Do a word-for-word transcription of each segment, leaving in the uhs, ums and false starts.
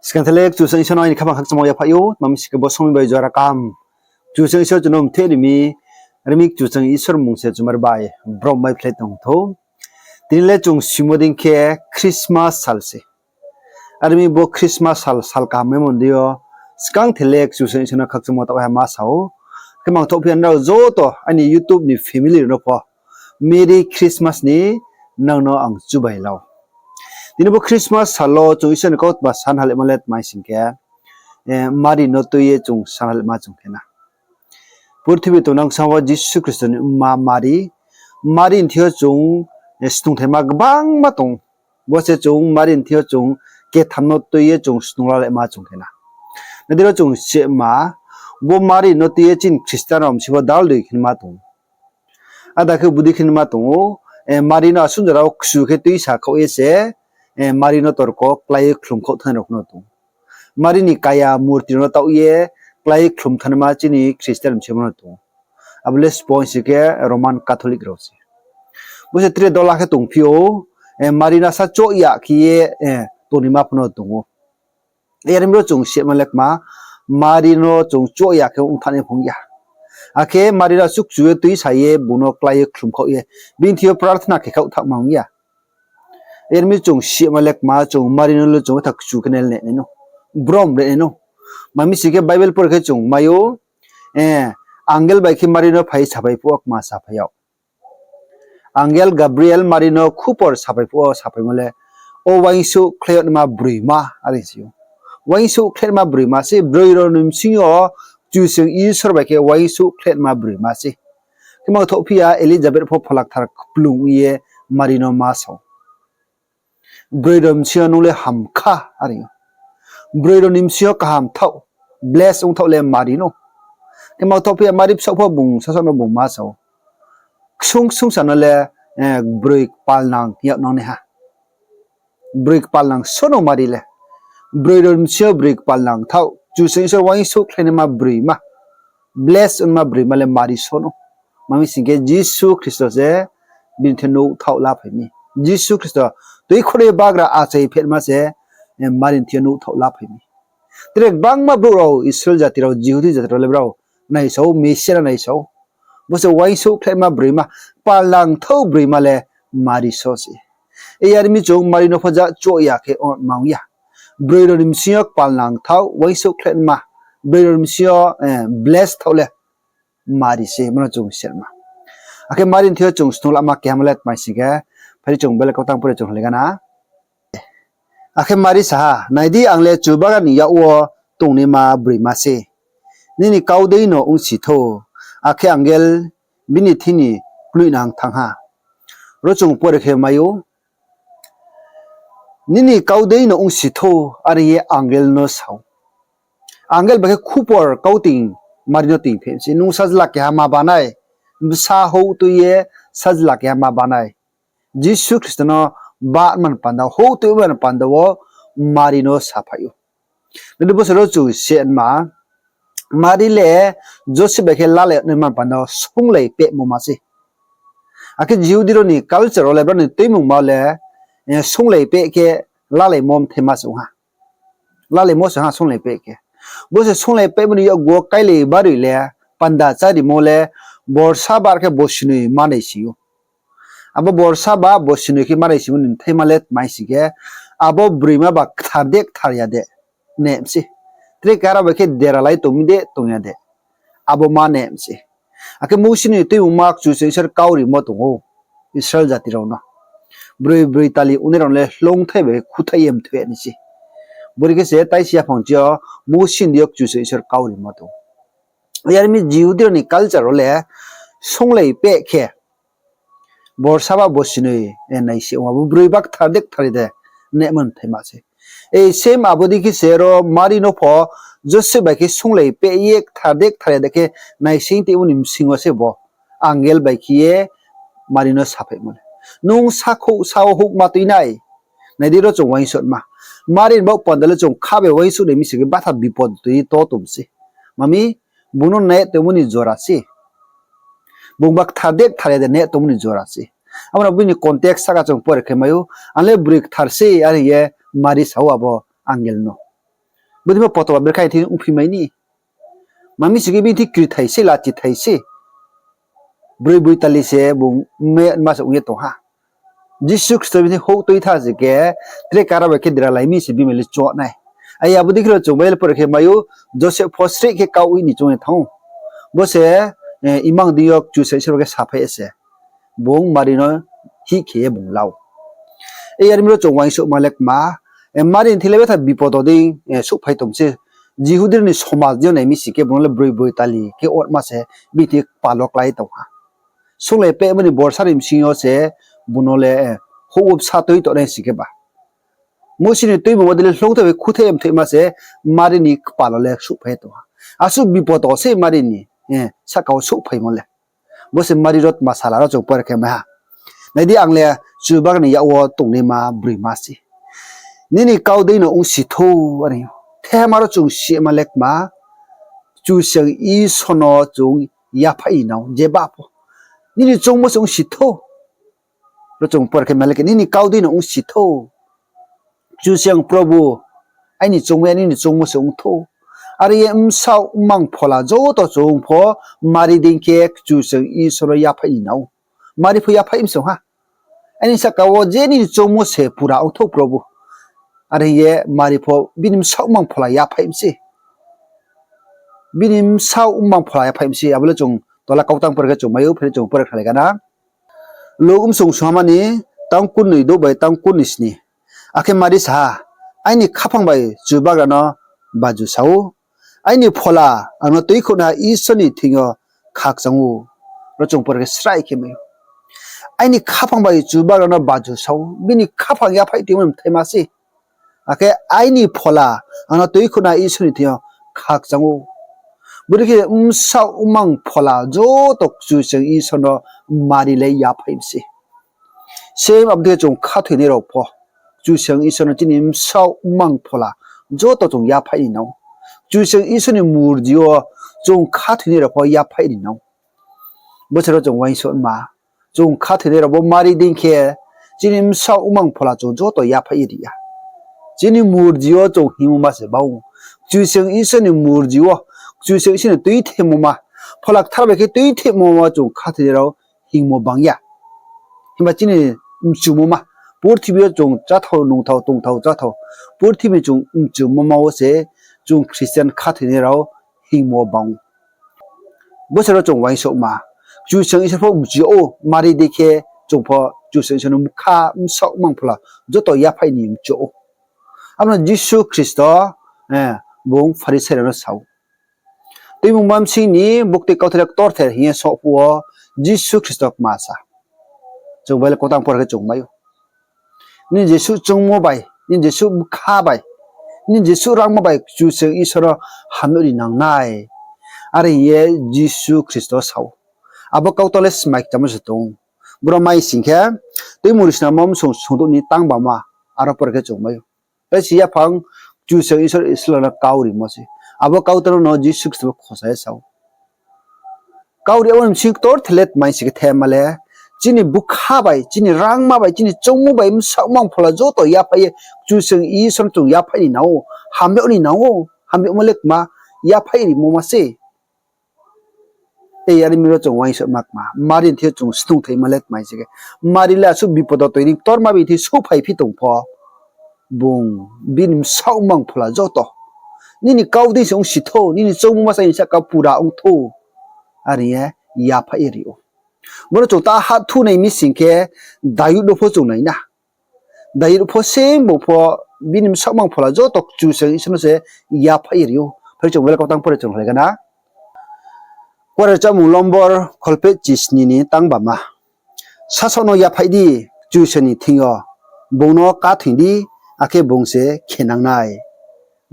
Skang the le Kchusoyang Isor no aini khaphang khakchangmo yaphaih ou, tma mi sing khe bo somoing bai jora kaham Kchusoyang Isor chung no mthe ri mi, ri mi Kchusoyang Isor mmung se chumar bai brom bai phlai tong thou. Tini le chung simo dei khe Christmas sal se. Are mi bo Christmas sal, sal kaham maimo deing yo, skang the le Kchusoyang Isor no khakchangmo taoh ha ma sa ou. Khe mangthouh phi ya nrao joto aini YouTube ni family rao no pho Merry Christmas ni nang no ang chubai la ou. Tini bo Christmas sal wo chung Isor ni kautma sanhalema le tma mi sing khe, Mari no tui ye chung sanhalema chung khe na. Purthimbi tongnang bsamo Jisu Khristo ni mma Mari, Mari ni thing yo chung snungthaima gbangma tong. Bo se chung Mari ni thing yo chung ketham no tui ye chung snunglalaima chung khe na. Nai di ro chung sima, bo Mari no tui ye chini Christian rao msi pho dal dei khe ma tong. Ada khe bodei khe ma tong ou, Mari no asuh jora wo kchu khe tuisa khaoh ye se, Mari no torko klái ye khlum khaoh thanngnai rao pho no tong. Mari ni kaya murti rao no taoh ye klái ye khlum thanngnai ma chini Christian msi pho no tong. Abo le sbo si khe Roman Catholic rao se. Bo se tre dola khe tongphi ou, Mari no sa choh ya khe ye tongnaima pho no tong ou. Yar mi ro chung sima le kma, Mari no chung choh ya khe ongthanai phung ya. Akhe Mari no asuh kchu ye tuisa ye bung no klái ye khlum khaoh ye, bini thing yo prarthana khe khaoh thanngma ong ya. Yar mi chung sima le kma, chung Mari no le chung tha kchu khe nai le nai no, brom le nai no. Tma mi sing khe Bible pore khe chung mai ou, angel bai khe Mari no phai saphai phuh wo kma saphai yag. Angel Gabriel Mari no khupor saphai phuh wo saphaimo le, o uaingsouh khlai yag naima broima, are si ou. Uaingsouh khlai naima broima se, broi rao ni bsing yo Kchusoyang Isor bai khe uaingsouh khlai naima broima se. Khe mangthouh phi ya Elizabeth pho phola kthar kplung ye Mari no ma sa ou. Broi rao ni bsing yo nung le ham kha, are ou. Broi rao ni bsing yo kaham thaoh, bless ong thaoh le Mari no. Khe mangthouh phi ya Mari bsaoh pho bung sasaoh no bung ma sa ou. Ksung ksung sa no le, broi kpalnang yag nangnaiha. Broi kpalnang so no Mari le. Broi rao ni bsing yo broi kpalnang thaoh, Kchusoyang Isor uaingsouh khlai naima broima, bless ongma broima le Mari so no. Tma mi sing khe Jisu Khristo se bini thing yo nouhthaoh laphai mi. Jisu Khristo tuikhouh ni bagra achai phehma se, Mari ni thing yo nouhthaoh laphai mi. Tre gbangma brouh rao, Israel jati rao, Jihudi jati rao le brao naisa ou, Mesia no naisa ou. Bo se uaingsouh khlaima broima, kpalnang thaoh broima le Mari so se. Yar mi chung Mari no pho ja choh ya khe ongma ong ya. Broi rao ni bsing yo kpalnang thaoh, uaingsouh khlaima, broi rao ni bsing yo bless thaoh le Mari se, bo no chung sima. Akhe Mari ni thing yo chung snung lama keham le tma mi sing khe, phai di chung Bible kautang pore chung hingla na. Akhe Mari sa ha, nai di, ang le Chubagra ni yak wo tongnaima broima se. Nini kau dei no ongsi thou. Akhe angel bini thing ni knoihnang thanng ha. Ro chung pore khe mai ou, nini kau dei no ongsi thou, are ye angel no sa ou. Angel bai khe khupor kau ting Mari no tingphi se, nung sajla keha ma banai, bsa houh tui ye sajla keha ma banai. Jisu Khristo no ba man panda, houh tui man panda wo Mari no saphai ou. Nai di bo se ro chung sima, Mari le Joseph bai khe lalai nai man panda wo sunglai pehmo ma se. Akhe Jihudi rao ni culture wo le brao ni tuimungma le, sunglai peh khe lalaimo mthaima se ong ha. Lalaimo se ha sunglai peh khe. Bo se sunglai pehmo ni yakgu wo kailai baroi le, panda chárimo le, borsa bar khe bosinoi manai si ou. Abo borsa ba bosinoi khe manai simo ni mthaima le tma mi sing khe, abo broima ba kthar de kthar ya de, nai mi se. Tre kara bai khe deralai tong mi de tong ya de, abo ma nai mi se. Akhe Mosi ni tuimungma Kchusoyang Isor kau rimo tong ou Israel jati rao no. Broi broi tali ongnai rao no le hloungthai bai khe khuthaih ye mthoi nai se. Bori khe se taisi yaphang chi yo Mosi ni deing yo Kchusoyang Isor kau rimo tong ou. Yar mi Jihudi rao ni culture wo le sunglai peh khe borsa ba bosinoi nai se ong, abo broi ba kthar de kthar ya de nai man thaima se. Same abo dei khe se ro Mari no pho Joseph bai khe sunglai peh ye kthar de kthar ya de khe naising tongmo ni bsing yo se bo angel bai khe ye Mari no saphaimo le, nung sakhouh sa wo houhma tui nai. Nai di ro chung uaingsouhma. Mari ni baoh panda le chung kha bai uaingsouh nai mi sing khe batha bipod tui to tong se. Tma mi, bung no nai tongmo ni jora se. Bung ba kthar de kthar ya de nai tongmo ni jora se. Abo no bini context sahka chung pore khe mai ou, ang le broi kthar se, are ye Mari sa ou abo angel no. Bodei pho poto ba brekhe thing ongphi mai ni. Mami sing khe bini thing krithai se, lachithai se. Broi boitali se bung me ma se ong ye tong ha. Jisu Khristo bini thing houh tui tha sing khe, tre kara bai khe deralai mi se bini le choung nai. Ai abo dei khe ro chung Bible pore khe mai ou, Joseph pho sreih khe kau ni choung ye thanng ou. Bo se, eh, imang deing yo Kchusoyang Isor khe saphai ye se bung Mari no hih khe ye bung la ou. Yar mi ro chung uaingsouhma le kma, eh, Mari ni thing le betha bipodo dei, eh, souhphai tong se. Jihudi rao ni somaj deing yo nai mi sing khe bung no le broi boitali khe otma se bini thing kpal wo klái tong ha. Sung le pehmo ni borsa ni bsing yo se bung no le, eh, houh wo bsa tui tongnai sing khe ba. Mousi ni Tuimung wo dei le hloungthai bai khuthai mthaima se Mari ni kpal wo le souhphai tong ha. Asuh bipodo se Mari ni, eh, sahka wo souhphaimo le. Bo se Mari ro tma sala ro chung pore khe mai ha. Nai di, ang le Chubagra ni yak wo tongnaima broima se. Nini kau dei no ongsi thou, are ou. Thehama ro chung sima le kma, Kchusoyang Isor no chung yaphaih ni nang ou, jeba pho. Nini choungmo se ongsi thou. Ro chung pore khe mai le khe, nini kau dei no ongsi thou. Kchusoyang Probhu, aini choungmo ya nini choungmo se ong thou. Are ye bsaoh mmang phola joto chung pho Mari dei khe Kchusoyang Isor no yaphaih ni nang ou. Mari pho yaphaih mi se ong ha. Aini sahka wo je nini choungmo se pura ong thou Probhu. Are hing ye Mari pho bini bsaoh mmang phola yaphaih mi se. Bini bsaoh mmang phola yaphaih mi se. Abo le chung tola kautang pore khe chung mai ou, phai chung pore khnalai gana. Luk bsung sohama ni tang kurnoi douh bai tang kurnoi sni. Akhe Mari sa ha, Aini khaphang bai Chubagra no baju sa ou. Aini phola ang no tuikhouhnaiha Isor ni thing yo khakchang ou. Ro chung pore khe srai khe mai ou. Aini khaphang bai Chubagra no baju sa ou. Bini khaphang yaphaih tongmo ni bthaima se. Akhe aini phola ang no tuikhouhnaiha Isor ni thing yo khakchang ou. Bodei khe bsaoh mmang phola joto Kchusoyang Isor no Mari le yaphaih mi se. Same abo dei khe chung khathoinai rao pho Kchusoyang Isor no chini bsaoh mmang phola joto chung yaphaih ni nang ou. Kchusoyang Isor ni murji wo chung khathoinai rao pho yaphaih ni nang ou. Bo se ro chung uaingsouhma. Chung khathoinai rao bo Mari dei khe chini bsaoh mmang phola chung joto yaphaih ye ri ya. Chini murji wo chung hingmo ma se bang ou. Kchusoyang Isor ni murji wo, Kchusoyang Isor ni tuithemo ma, Phola Kthar bai khe tuithemo ma chung khathoinai rao hingmo bang ya. Himba chini mchumo ma, purthimbi yo chung cháthao, nungthao, tongthao, cháthao, purthimbi chung mchumo ma wo se chung Christian khathoinai rao hingmo bang ou. Bo se ro chung uaingsouhma. Kchusoyang Isor pho mchu ou, Mari dei khe chung pho Kchusoyang Isor no bkha bsaoh mmang phola joto yaphaih ni mchu ou. Abo no Jisu Khristo, eh, bung Pharisai rao no sa ou. Tuimungma bsing ni buktui kauthai le ktorther hing ye saoh phuh wo Jisu Khristo kma sa. Chung Bible kautang pore khe chung mai ou. Nini jesuh choungmo bai, nini jesuh bkha bai, nini jesuh rangma bai Kchusoyang Isor no hamyag ni nang nai. Are hing ye Jisu Khristo sa ou. Abo kautang le smai kchamo se tong ou. Bro mai sing khe, Tuimungri Snammo bsung sungdouh ni tang bama, aro pore khe chung mai ou. Tei si yaphang Kchusoyang Isor Israel no kau rimo se. Abo kautang no Jisu Khristo bo khosa ye sa ou. Kau ri abo ni bsing ktorther le tma hing sing khe thema le, chini bkha bai, chini rangma bai, chini choungmo bai, bsaoh mmang phola joto yaphaih ye, Kchusoyang Isor no chung yaphaih ni nang ou, hamyag ni nang ou, hamyagmo le kma, yaphaih rimo ma se. Tei yar mi ro chung uaingsouhma kma, Mari ni thing yo chung snungthaima le tma hing sing khe, Mari le asuh bipodo toi ni ktorma bini thing souhphai phi tong pho, bung bini bsaoh mmang phola joto, nini kau dei se ongsi thou, nini choungmo ma se aini sahka pura ong thou, are ye yaphaih ye ri ou. Bo no chung ta hahthu nai mi sing khe, Dayud no pho chung nai na. Dayud pho same bung pho bini bsaoh mmang phola joto Kchusoyang Isor no se yaphaih ye ri ou. Phai chung Bible kautang pore chung lai gana. Kuarechamung lombor kholpheh chisni ni tang bama. Sasaoh no yaphaih di, Kchusoyang ni thing yo, bung no káthoi di, akhe bung se khenang nai.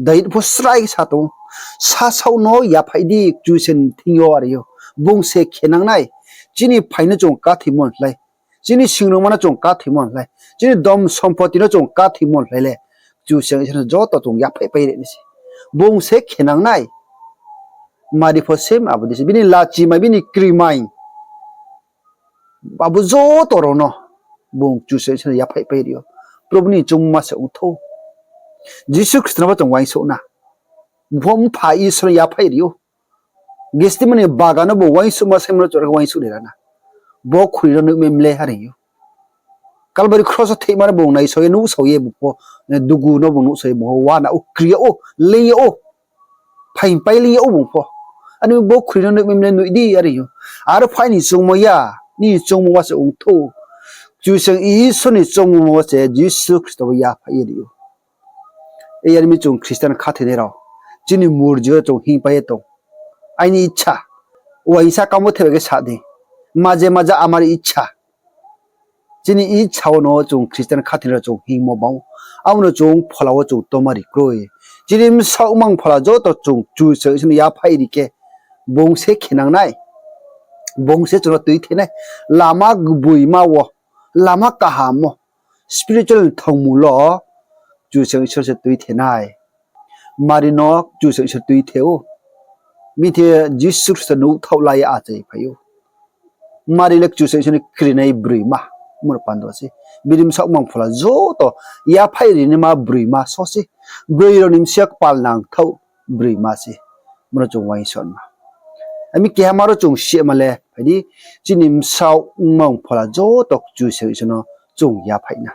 Dayud pho srai sa tong ou, sasaoh no yaphaih di, Kchusoyang ni thing yo are ou, bung se khenang nai. Chini phai no chung káthoimo slái, chini singrungma no chung káthoimo slái, chini dom sompoti no chung káthoimo slái le, Kchusoyang Isor no joto chung yaphaihpai ri nai se. Bung se khenang nai. Mari pho same abo dei se. Bini lachimai, bini krimai, abo joto rao no bung Kchusoyang Isor no yaphaihpai ri ou. Probhu ni choungmo ma se ong thou. Jisu Khristo no bo chung uaingsouh na. Bung pho mpha Isor no yaphaih ri ou. Gethsemani bagan no bung uaingsouhma saimo no chung are khe uaingsouh ri ra na. Bo khuri no nuhmai mle are ou. Kalbari kros wo theihma no bung naisao ye nuhsao ye bung pho, dugu no bung nuhsao ye bung pho uana ou, kri yag ou, leing yag ou, phaingpai leing yag ou bung pho. Ani bo khuri no nuhmai mle nuh di are ou. Aro pho aini choungmo ya, nini choungmo wo se ong thou. Kchusoyang Isor ni choungmo wo se Jisu Khristo bo yaphaih ye ri ou. Yar mi chung Christian khathoinai rao, chini murji yo chung hingpai ye tong. Aini ichha, uaingsa kamo theba khe sa di. Maje maja amar ichha. Chini ichha wo no chung Christian khathoinai rao chung hingmo bang ou. Abo no chung phola wo chung tongma ri kroi. Chini bsaoh mang phola joto chung Kchusoyang Isor no yaphaih ri khe, bung se khenang nai. Bung se chung no tuithe nai. Lama gboima wo, lama kaham wo, spiritual thangmul wo Kchusoyang Isor se tuithe nai. Mari no Kchusoyang Isor tuithe ou. Bini thing Jisu Khristo nouhthaoh la ye achai phai ou. Mari le Kchusoyang Isor ni krinai broima, muro pando se. Bini bsaoh mang phola joto yaphaih rinaima broima so se. Broi rao ni bsing yo kpal nangthaoh broima se. Muro chung uaingsouhma. Ami keha ma ro chung sima le phai di, chini bsaoh mang phola joto Kchusoyang Isor no chung yaphaih na.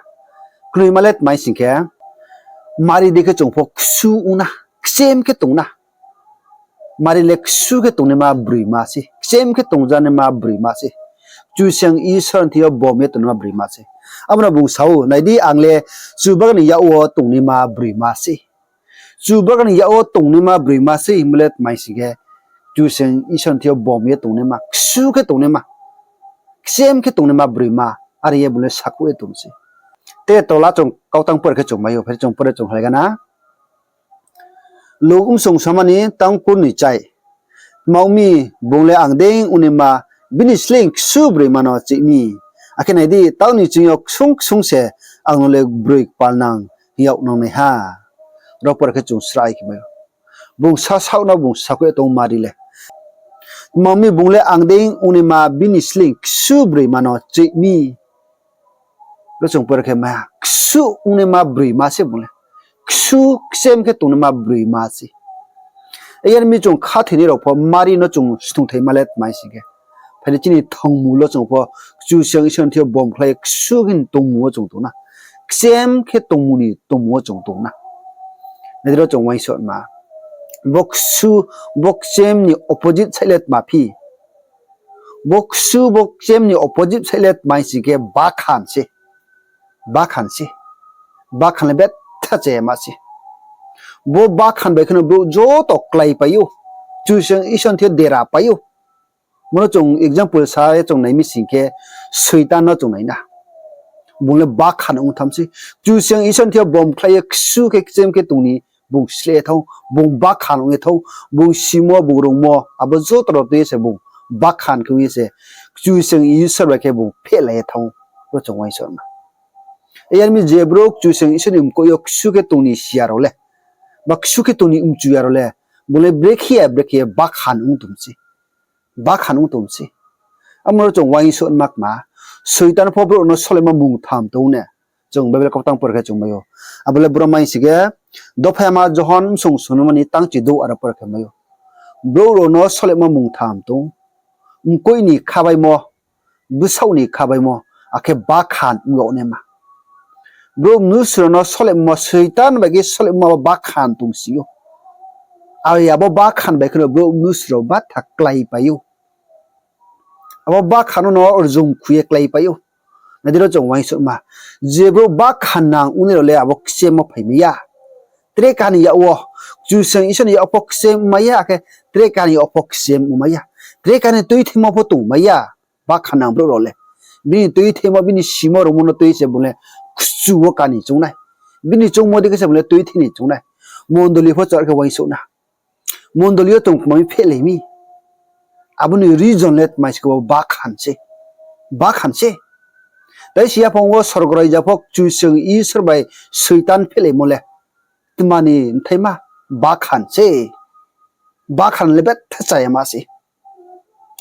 Knoima le tma hing khe, Mari dei khe chung pho ksu ong na, kchem khe tong na. Mari le ksu khe tongnaima broima se, kchem khe tongzanaima broima se. Kchusoyang Isor ni thing yo bom ye tongnaima broima se. Abo no bung sa ou, nai di, ang le Chubagra ni yak wo tongnaima broima se. Chubagra ni yak wo tongnaima broima se hingmo le tma hing khe, Kchusoyang Isor ni thing yo bom ye tongnaima, ksu khe tongnaima, kchem khe tongnaima broima, are ye bung le sakhouh ye tong se. Te tola chung kautang pore khe chung mai ou, phai chung pore chung halai gana. Luk bsung somani tang kurnoichai. Tma ong mi, bung le ang dei ongnaima bini sleing ksu broima no cheih mi. Akhe nai di, taoh ni ching yo ksung ksung se ang no le broi kpalnang hing yag nangnai ha. Ro pore khe chung srai khe mai ou. Bung sasaoh no bung sakhouh ye tong Mari le. Tma ong mi, bung le ang dei ongnaima bini sleing ksu broima no cheih mi. Ro chung pore khe mai ha, ksu ongnaima broima se bung le. Ksu kchem khe tongnaima broima se. Yar mi chung khathoinai rao pho Mari no chung sthungthaima le tma hing khe, phai di, chini thangmul wo chung pho Kchusoyang Isor ni thing yo bom khlai ye ksu khe tongmung wo chung tong na. Kchem khe tongmung ni tongmung wo chung tong na. Nai di ro chung uaingsouhma. Bo ksu, bo kchem ni opposite side le tma phi? Bo ksu, bo kchem ni opposite side le tma hing khe bakhan se. Bakhan se. Bakhan le betha chayama se. Bo bakhan bai khe no brouh joto kláipai ou. Kchusoyang Isor ni thing yo dera pai ou. Bono chung example sa ye chung nai mi sing khe, Soitan no chung nai na. Bung le bakhan ong tham sei. Kchusoyang Isor ni thing yo bom khlai ye ksu khe kchem khe tong ni bung sleh ye thanng, bung bakhan ong ye thanng, bung simo, bung rungmo, abo joto rao tui ye se bung bakhan khe ong ye se, Kchusoyang Isor bai khe bung phehlai ye thanng, ro chung uaingsouhma. Yar mi je brouh Kchusoyang Isor ni mkoih yo ksu khe tong ni si ya rao le, ba ksu khe tong ni mchu ya rao le, bung le brekhe ya brekhe ye bakhan ong tong sei. Bakhan ong tong sei. Amo ro chung uaingsouhma kma, Soitan pho brouh rao no solemo mungtham tong ne. Chung Bible kautang pore khe chung mai ou. Abo le bro mai sing khe, Dophaima Johon bsung sunmani tangchi douh aro pore khe mai ou. Brouh rao no solemo mungtham tong. Mkoih ni khabaimo, bsaoh ni khabaimo, akhe bakhan ong yag naima. Brouh mnusu rao no solemo, Soitan bai khe solemo abo bakhan tong si ou. Are abo bakhan bai khe no brouh mnusu rao batha kláipai ou. Abo bakhan no rjung khui ye kláipai ou. Nai di ro chung uaingsouhma. Je brouh bakhan nang ongnai rao le abo kchem wo phaimai ya. Tre kaha ni yak wo, Kchusoyang Isor ni yak pho kchem ongmai ya, akhe tre kaha ni yak pho kchem ongmai ya. Tre kaha ni tuithaimo pho tongmai ya. Bakhan nang brouh rao le. Bini tuithaimo, bini simo rungmo no tui se bung le kchu wo kani choung nai. Bini choungmo dei khe se bung le tuithai ni choung nai. Mondoli pho char khe uaingsouh na. Mondoli yo chung kma mi phehlai mi. Abo ni reason le tma hing khe bo bakhan se. Bakhan se. Tai si yaphang wo sorgo raija pho Kchusoyang Isor bai Soitan phehlaimo le tma ni mthaima? Bakhan se. Bakhan le betha chayama se.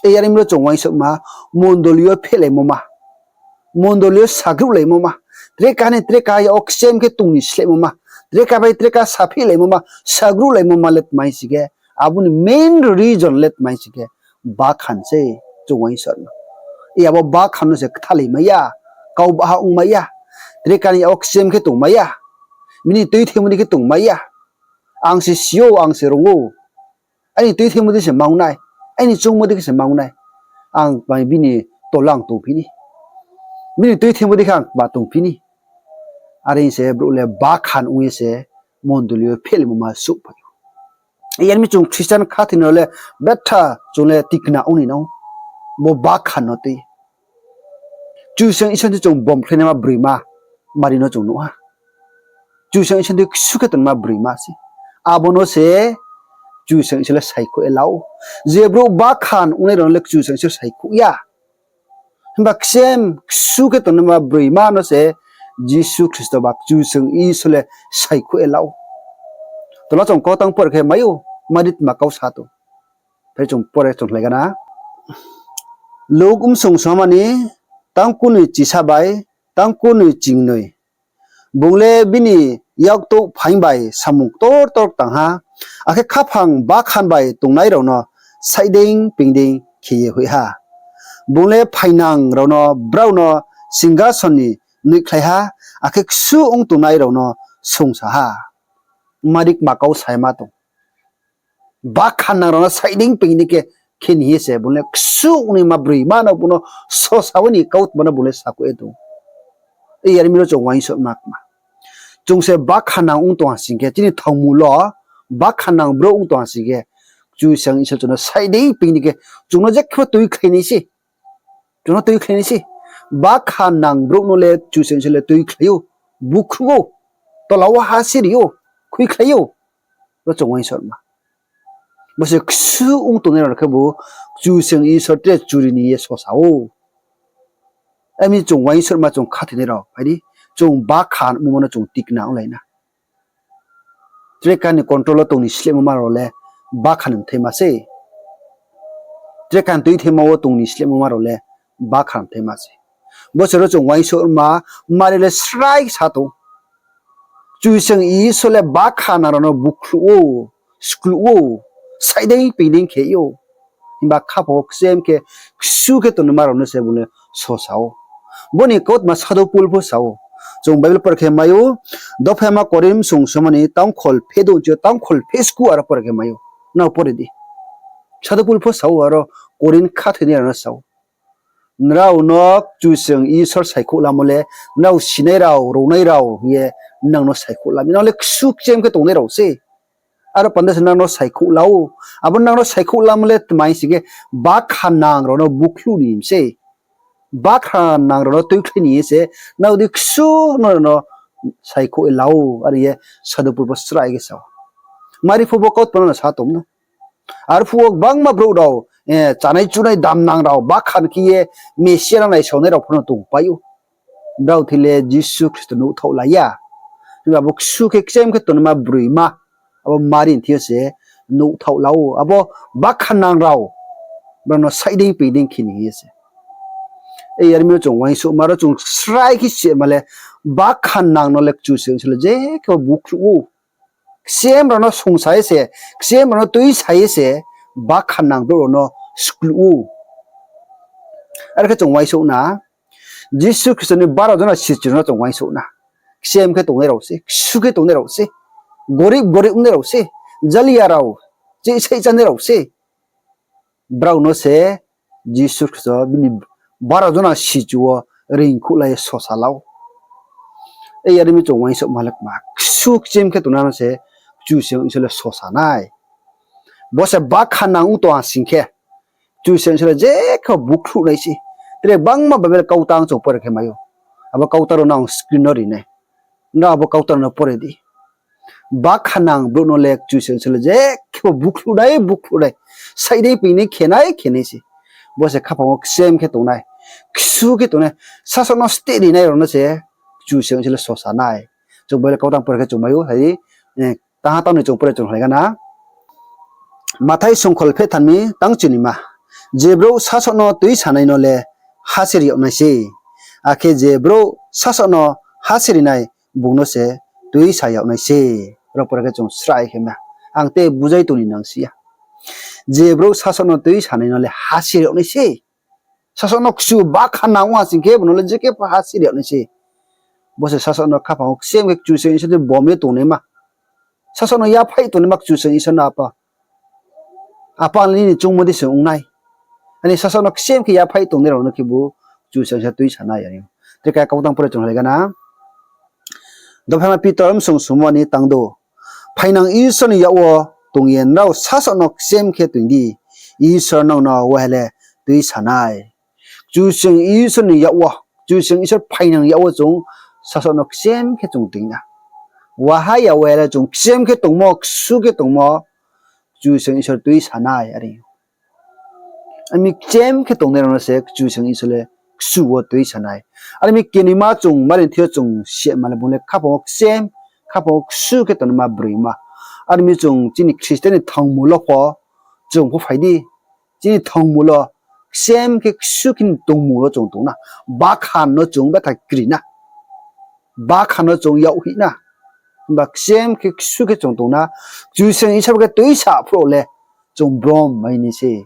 Yar mi ro chung uaingsouhma, mondoli yo phehlaimo ma, mondoli yo sagruhlaimo ma, tre kaha ni tre kaha yak wo kchem khe tong ni slehmo ma, Treka bai treka saphihlaimo ma, sagruhlaimo ma le tma hing si khe, abo ni main reason le tma hing si khe, bakhan se, chung uaingsouhma. Abo bakhan no se kthalai mai ya, kau baha ong mai ya, treka ni yak wo kchem khe tong mai ya, bini tuithaimo dei khe tong mai ya. Ang se si ou, ang se rung ou. Aini tuithaimo dei se mang nai, aini choungmo dei khe se mang nai. Ang bai bini tola ang tongphi ni, bini tuithaimo dei khe ang kma tongphi ni. Are se brouh le bakhan ong ye se mondoli yo phehlaimo ma souhphai ou. Yar mi chung Christian khathoinai rao le betha chung le tikna ong ni nang ou. Bo bakhan no tui Kchusoyang Isor ni chung bomkhlainaima broima Mari no chung nuh ha. Kchusoyang Isor ni ksu khe tongnaima broima se. Abo no se Kchusoyang Isor le saikhouh ye la ou. Je brouh bakhan ongnai rao no le Kchusoyang Isor saikhouh ya. Himba kchem ksu khe tongnaima broima no se Jisu Khristo ba Kchusoyang Isor le saikhouh ye la ou. Tola chung kau tang pore khe mai ou, Mari tma kau sa tong. Phai chung pore chung hlai gana. Luk bsung somani tangku ni chisa bai tangku ni chingnoi. Bung le bini yaktouh phaing bai samung ktor ktor tang ha, akhe khaphang bakhan bai tongnai rao no saihdeing peingdeing khe ye hoih ha. Bung le phainang rao no brao no singkason ni noihkhlai ha, akhe ksu ong tongnai rao no songsa ha. Mari kma kau sa ye ma tong. Bakhan nang rao no saihdeing peingdeing khe, khe ni hing ye se bung le ksu ongnaima broima no bung no sosa wo ni kautma no bung le sakhouh ye tong. Yar mi ro chung uaingsouhma kma. Chung se bakhan nang ong tong ha sing khe, chini thangmul wo bakhan nang brouh ong tong ha sing khe, Kchusoyang Isor chung no saihdeing peingdeing khe, chung no jekhe pho tuikhlai nai se. Chung no tuikhlai nai se. Bakhan nang brouh no le Kchusoyang Isor le tuikhlai ou, bukhruh ou, tola wo ha siri ou, khuikhlai ou. Ro chung uaingsouhma. Bo se ksu ong tongnai rao khebu Kchusoyang Isor tre churi ni ye sosa ou. Ami chung uaingsouhma chung khathoinai rao phai di, chung bakhan ongmo no chung tikna onglai na. Trekha ni control wo tong ni slehmo ma rao le bakhan ni bthaima se. Trekha ni tuithaima wo tong ni slehmo ma rao le bakhan ni bthaima se. Bo se ro chung uaingsouhma, Mari le srai sa tong. Kchusoyang Isor le bakhan nang rao no bukhruh ou, skluh ou, saihdeing peingdeing khe ou. Himba khaphang wo kchem khe, ksu khe tongnaima rao no se bung le sosa ou. Bo ni kautma Sadhu Pol pho sa ou. Chung Bible pore khe mai ou, Dophaima Korinth bsung somani tangkhol phedouh chi yo tangkhol phesku aro pore khe mai ou. Nrao pore di. Sadhu Pol pho sa ou, aro Korinth khathoinai rao no sa ou. Nrao no Kchusoyang Isor saikhouh lamo le, nrao sinai rao, ronai rao hing ye nang no saikhouh la mi. Nang le ksu kchem khe tongnai rao se. Aro panda se nang no saikhouh la ou. Abo nang no saikhouh lamo le tma hing sing khe, bakhan nang rao no bukhluh ni mi se. Bakhan nang rao no tuikhlai ni ye se, nrao di ksu no rao no saikhouh ye la ou, are ye Sadhu Pol pho srai khe sa ou. Mari pho bo kautma no sa tong no. Arphuh wo gbangma brouh rao, eh, chanai chunai damnang rao, bakhan khe ye Mesia no naisaonai rao pho no tongpai ou. Brao thing le Jisu Khristo nuhthaoh la ya. Himba bo ksu khe kchem khe tongnaima broima, abo Mari ni thing yo se nuhthaoh la ou. Abo bakhan nang rao, brao no saihdeing peingdeing khe ni hing ye se. Yar mi yo chung uaingsouhma ro chung srai khe sima le, bakhan nang no le Kchusoyang Isor le jekhe pho bukhluh ou. Kchem rao no songsa ye se, kchem rao no tuisa ye se, bakhan nang brouh rao no skluh ou. Are khe chung uaingsouh na, Jisu Khristo ni baro jona sichu rao no chung uaingsouh na. Kchem khe tongnai rao se, ksu khe tongnai rao se, gorib gorib ongnai rao se, jaliya rao, chihsaih chánai rao se. Brao no se Jisu Khristo bini baro jona sichu wo reingkhouh la ye sosa la ou. Yar mi chung uaingsouhma le kma, ksu kchem khe tongnai no se Kchusoyang Isor le sosa nai. Bo se bakhan nang ong tong ha sing khe, Kchusoyang Isor le jekhe bukhluh nai se. Tre gbangma Bible kautang chung pore khe mai ou. Abo kautang rao no ang screen no ri nai. Nrao abo kautang rao no pore di. Bakhan nang brouh no le Kchusoyang Isor le jekhe pho bukhluh nai, bukhluh nai. Saihdeing peingdeing khe nai, khe nai se. Bo se khaphang wo kchem khe tongnai, ksu khe tongnai, sasaoh no steh ri nai rao no se Kchusoyang Isor le sosa nai. Chung Bible kautang pore khe chung mai ou, hai, eh, tangha tangnoi chung pore chung hlai gana. Mathai songkhol pheh thanmi tang chinima. Je brouh sasaoh no tuisanai no le ha seri yag nai se. Akhe je brouh sasaoh no ha seri nai bung no se tuisa yag nai se. Ro pore khe chung srai khe ma. Ang te bujai tong ni nang si ya. Je brouh sasaoh no tuisanai no le hasi yag nai se. Sasaoh no kchu bakha nang ong ha sing khe, bo no le je khe pho hasi yag nai se. Bo se sasaoh no khaphang wo ksem khe Kchusoyang Isor de bom ye tongnaima. Sasaoh no yaphaih tongnaima Kchusoyang Isor no apa Apa ang le nini choungmo di se ong nai. Ani sasaoh no ksem khe yaphaih tongnai rao no khebu Kchusoyang Isor tuisa nai are. Tre khe kautang pore chung halai gana. Dophaima Pitor bsong summo ni tang do. Phainang Isor ni yak wo tong ye nrao sasaoh no ksem khe toing di. Isor nrao no waha le tuisa nai. Kchusoyang Isor ni yak wo, Kchusoyang Isor phainang yak wo chung sasaoh no ksem khe chung toing na. Waha ya waha le chung ksem khe tongmo, ksu khe tongmo, Kchusoyang Isor tuisa nai are. Ami ksem khe tongnai rao no se Kchusoyang Isor le ksu wo tuisa nai. Are mi kenima chung mari thing yo chung sima le bung le khaphang wo ksem, khaphang wo ksu khe tongnaima broima. Are mi chung chini Christian ni thangmul wo pho chung pho phai di. Chini thangmul wo ksem khe ksu khe ni tongmung wo chung tong na. Bakhan no chung betha kri na. Bakhan no chung yag hih na. Himba ksem khe ksu khe chung tong na. Kchusoyang Isor khe tuisa phruh le chung brom mai ni se.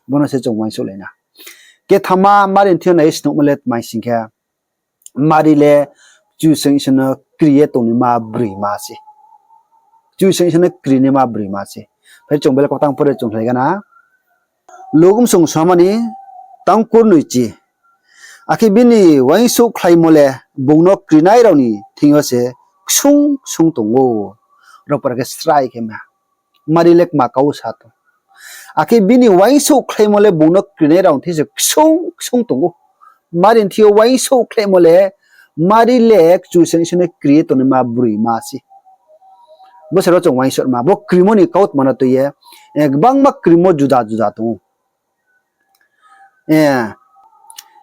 Bo no se chung uaingsouhlai na. Kethama mari thing yo nai ye snungmo le tma hing sing khe, mari le Kchusoyang Isor no kri ye tongnaima broima se. Kchusoyang Isor no krinaima broima se. Phai chung bele kautang pore chung halai gana. Luk bsong summo ni tang kurnoichi. Akhe bini uaingsouhkhlaimo le bung no krinai rao ni thing yo se ksung ksung tong ou. Ro pore khe srai khe ma. Mari le kma kau sa tong. Akhe bini uaingsouhkhlaimo le bung no krinai rao ni thing se ksung ksung tong ou. Mari ni thing yo uaingsouhkhlaimo le, mari le Kchusoyang Isor no kri ye tongnaima broima se. Bo se ro chung uaingsouhma, bo krimo ni kautma no tui ye, eh, gbangma krimo juda juda tong ou. Eh,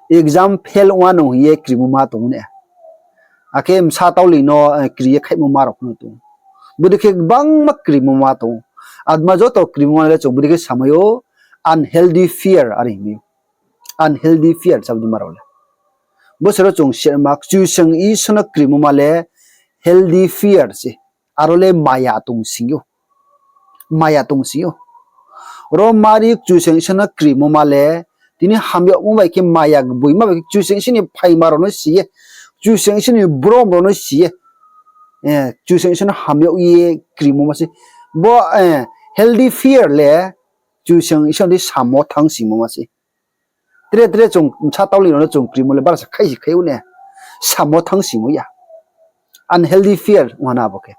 exam fail ongma nung hing ye krimo ma tong ou ne. Akhe bsa tauli no, eh, kri ye khaihmo ma rao pho no tong ou. Bodei khe gbangma krimo ma tong ou. Atma joto krimo ma le chung bodei khe samai ou, unhealthy fear are hingmai ou. Unhealthy fear sa bodei ma rao le. Bo se ro chung sima, Kchusoyang Isor no krimo ma le healthy fear se. Aro le maya tong sing ou. Maya tong sing ou. Ro mari Kchusoyang Isor no krimo ma le, tini hamyagmo bai khe maya gboima bai khe Kchusoyang Isor ni phaima rao no si ye, Kchusoyang Isor ni brom rao no si ye, eh, Kchusoyang Isor no hamyag ye krimo ma se. Bo, eh, healthy fear le Kchusoyang Isor ni samo thanngsingmo ma se. Tre tre chung bsa tauli rao no chung krimo le bara sa khai si khai ou ne. Samo thanngsingmo ya. Unhealthy fear ong ha na bo khe.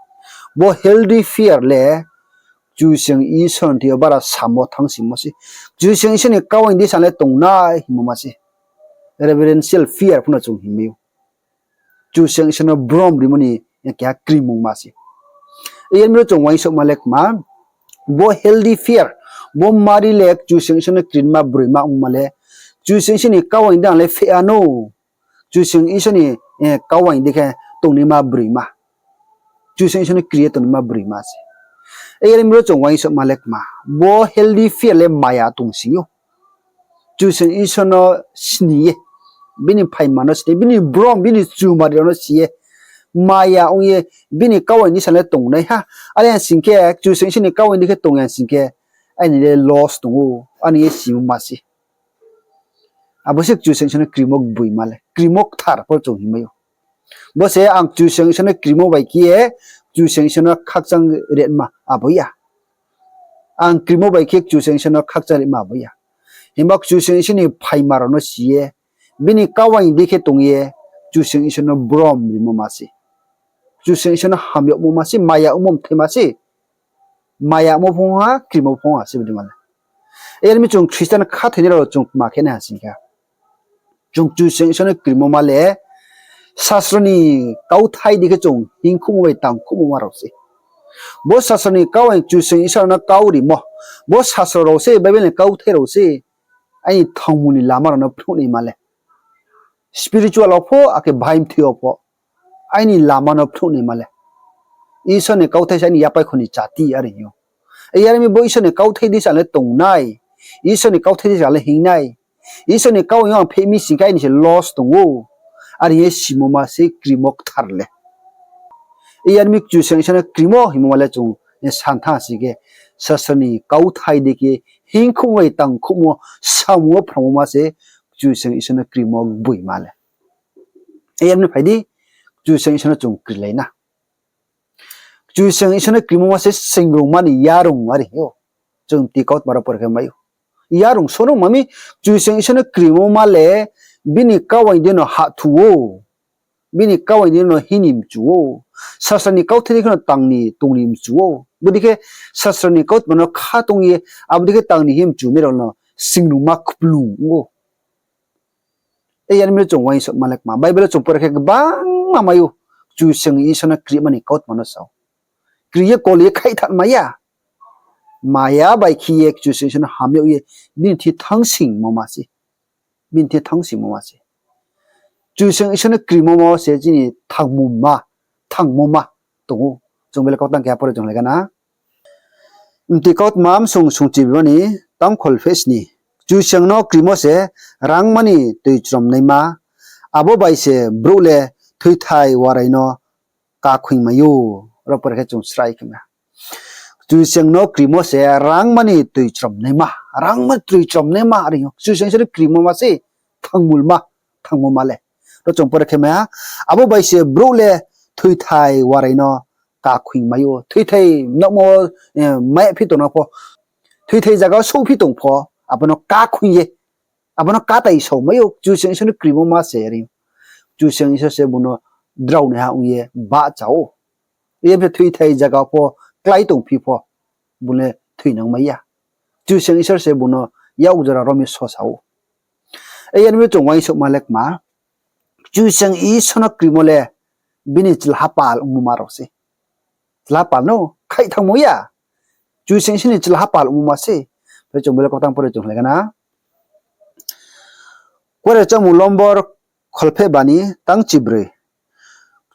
Bo healthy fear le Kchusoyang Isor ni thing yo bara samo thanngsingmo se. Kchusoyang Isor ni kau aing di sa le tongnai hingmo ma se. Reverential fear pho no chung hingmai ou. Kchusoyang Isor no brom rimo ni keha krimungma se. Yar mi ro chung uaingsouhma le kma, bo healthy fear, bo mari le Kchusoyang Isor no krima broima ongma le, Kchusoyang Isor ni kau aing di ang le pheh ya nou, Kchusoyang Isor ni, eh, kau aing di khe tongnaima broima. Kchusoyang Isor no kri ye tongnaima broima se. Yar mi ro chung uaingsouhma le kma, bo healthy fear le maya tong sing ou. Kchusoyang Isor no sni ye, bini phaima no sni ye, bini brom, bini chumari rao no si ye, maya ong ye, bini kau aing di sa le tongnaiha. Are ya sing khe, Kchusoyang Isor ni kau aing di khe tong ya sing khe, aini le loss tong ou, aini ye simungma se. Abo se Kchusoyang Isor no krimo gboima le, krimo kthar pho chung hingmai ou. Bo se ang Kchusoyang Isor no krimo bai khe ye, Kchusoyang Isor no khakchang ritma abo ya. Ang krimo bai khe Kchusoyang Isor no khakchang ritma abo ya. Himba Kchusoyang Isor ni phaima rao no si ye, bini kau aing di khe tong ye, Kchusoyang Isor no brom rimo ma se. Kchusoyang Isor no hamyagmo ma se, maya ongmo mthaima se. Mayamo phong ha, krimo phong ha, se bodei ma le. Yar mi chung Christian khathoinai rao chung tma khe nai ha sing khe, chung Kchusoyang Isor no krimo ma le, sasro ni kauthai di khe chung hingkhouhmo bai tangkhouhmo ma rao se. Bo sasro ni kau aing Kchusoyang Isor no kau rimo. Bo sasro rao se, Bible ni kauthai rao se, aini thangmung ni lama rao no phnuh naima le. Spiritual wo pho, akhe bahai mthoi yo pho, aini lama no phnuh naima le. Isor ni kauthai se aini yapaikho ni chati are hing ou. Yar mi bo Isor ni kauthai di sa le tongnai, Isor ni kauthai di sa le hingnai, Isor ni kau aing yo ang pheh mi sing khe aini se loss tong ou. Are hing ye simo ma se krimo kthar le. Yar mi Kchusoyang Isor no krimo hingmo ma le chung santha si khe, sastra ni kauthai dei khe hingkhouh bai tangkhouhmo samung wo phrangmo ma se Kchusoyang Isor no krimo gboima le. Yar mi phai di, Kchusoyang Isor no chung krilai na. Kchusoyang Isor no krimo ma se singrungma ni yarung are ou. Chung ti kautma rao pore khe mai ou. Yarung so no ma mi, Kchusoyang Isor no krimo ma le bini kauaing di no hahthu ou. Bini kauaing di no hini mchu ou. Sastra ni kauthai dei khe no tang ni tong ni mchu ou. Bodei khe sastra ni kautma no kha tong ye, abo dei khe tang ni hing mchunai rao no singrungma kplung ou. Yar mi chung uaingsouhma le kma, Bible wo chung pore khe gbangma mai ou. Kchusoyang Isor no krima ni kautma no sa ou. Kri ye kol ye khaih thanng mai ya. Maya bai khe ye Kchusoyang Isor no hamyag ye bini thing thanngsingmo ma se. Bini thing thanngsingmo ma se. Kchusoyang Isor no krimo ma se chini thangmo ma, thangmo ma tong ou. Chung bele kau tang keha pore chung lai gana. Mti kautma msung sungchi bimani tang kholphehsni. Kchusoyang no krimo se rangma ni toi chromnaima, abo bai se brouh le thoithai warai no kakhoingmai ou. Ro pore khe chung srai khe ma. Kchusoyang no krimo se rangma ni toi chromnaima, rangma toi chromnaima are ou. Kchusoyang Isor no krimo ma se thangmulma, thangmo ma le. Ro chung pore khe mai ha, abo bai se brouh le thoithai warai no kakhoingmai ou. Thoithai nokmo, eh, mai phi tong no pho, thoithai zaga souhphi tong pho, abo no kakhoing ye, abo no katai saomai ou, Kchusoyang Isor no krimo ma se are ou. Kchusoyang Isor se bung no draonaiha ong ye bahcha ou. Ye phi thoithai zaga pho klái tongphi pho, bung le thoinang mai ya. Kchusoyang Isor se bung no yak jora rom ye sosa ou. Yar mi chung uaingsouhma le kma, Kchusoyang Isor no krimo le bini chlahapal ongmo ma rao se. Chlahapal no khaih thangmo ya. Kchusoyang Isor ni chlahapal ongmo ma se. Phai chung bele kau tang pore chung lai gana. Kuare Chámung lombor kholpheh bani tang chibroi.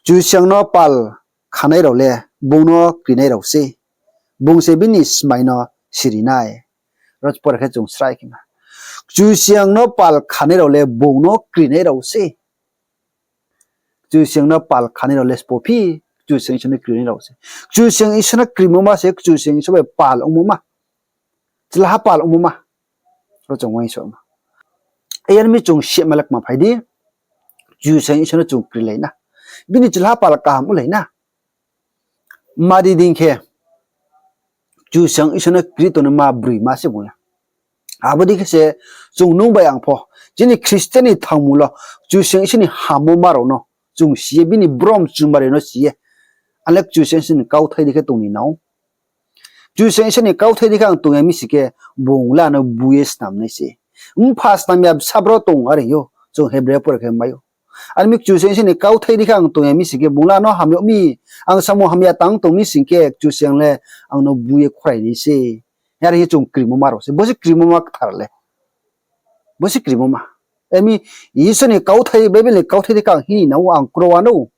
Kchusoyang no pal khanai rao le bung no krinai rao se. Bung se bini smai no siri nai. Ro pore khe chung srai khe ma. Kchusoyang no pal khanai rao le bung no krinai rao se. Kchusoyang no pal khanai rao le sbo phi, Kchusoyang Isor no krinai rao se. Kchusoyang Isor no krimo ma se Kchusoyang Isor bai pal ongmo ma. Chlahapal ongmo ma. Ro chung uaingsouhma. Yar mi chung sima le kma phai di, Kchusoyang Isor no chung krilai na. Bini chlahapal kaham olai na. Mari dei khe, Kchusoyang Isor no kri tongnaima broima se bung le. Abo dei khe se chung nung bai ang pho, chini Christian ni thangmul wo, Kchusoyang Isor ni hammo ma rao no chung si ye, bini brom chumari no si ye, ang le Kchusoyang Isor ni kauthai dei khe tong ni nao. Kchusoyang Isor ni kauthai dei khe ang tong ya mi sing khe, bung le ano bu ye snam nai se. Mpha snam ya bsa bro tong are ou, chung Hebrai pore khe mai ou. Are mi Kchusoyang Isor ni kauthai dei khe ang tong ya mi sing khe, bung le ano hamyag mi, ang samung hamya tang tong mi sing khe, Kchusoyang le ang no bu ye khorai nai se. Are hing ye chung krimo ma rao se, bo se krimo ma kthar le. Bo se krimo ma. Are mi Isor ni kauthai, Bible ni kauthai dei khe ang hini nao, ang kro wanou.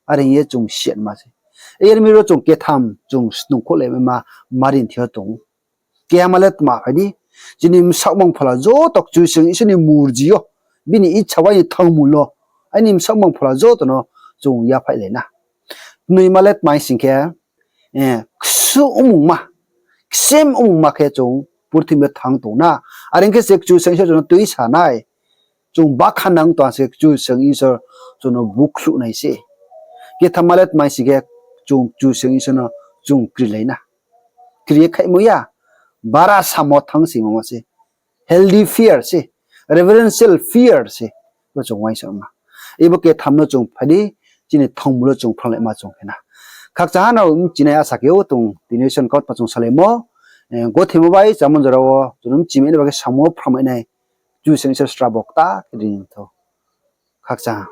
Are hing ye chung sima se. Yar mi ro chung ketham chung snungkhouhlai ma, mari ni thing yo tong ou. Keha ma le tma phai di, chini bsaoh mangphola joto Kchusoyang Isor ni murji yo, bini icha bai ni thangmul no, aini bsaoh mangphola joto no chung yaphaihlai na. Tnoima le tma sing khe, eh, ksu ongmungma, ksem ongmungma khe chung purthimbi yo thanng tong na. Are ong khe se Kchusoyang Isor chung no tuisa nai. Chung bakhan nang tong se Kchusoyang Isor chung no bukhluh nai se. Ketham ma le tma sing khe chung Kchusoyang Isor no chung krilai na. Kri ye khaihmo ya, bara samo thanng simo ma se. Healthy fear se, reverential fear se, bo chung uaingsouhma. Ibo ketham no chung phai di, chini thangmul wo chung phranglaima chung khe na. Khakchangha no bchinai asa khe ou tong, tini Isor ni kautma chung salaimo, eh, gothimo bai chamung jora wo chung no bchimai ni bagoi samung wo phrangmai nai, Kchusoyang Isor srabo kta khe ri ni thou. Khakchangha.